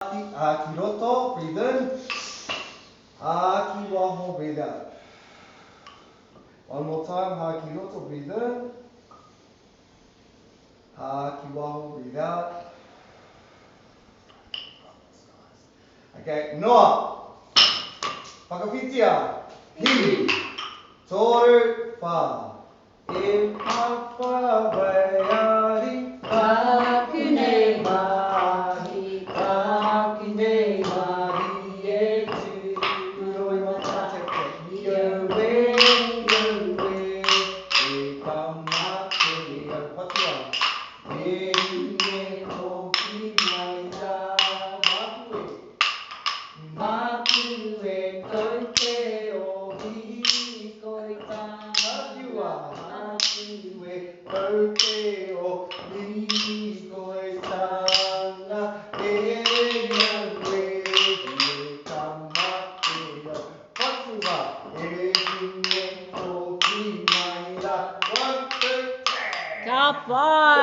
Ā ki roto, breathe in. Ā ki waho, breathe out. One more time, hā ki roto, breathe in. Hā ki waho, breathe out. Okay, noa. Whakawhitia. Hi. Toru, whā. E papa waiari. Tāku nei wāhi, tāku nei wāhi e tū. Roi matatete. Ioe, ioe, E tama te reo patua. E hine hoki mai rā māku e. Māku e toi te o hīkoitanga. Whiua. Māku e toi te o hīkoitanga. E aue e tama te reo patua. E hine hoki mai rā. One, two, three. Ka pai!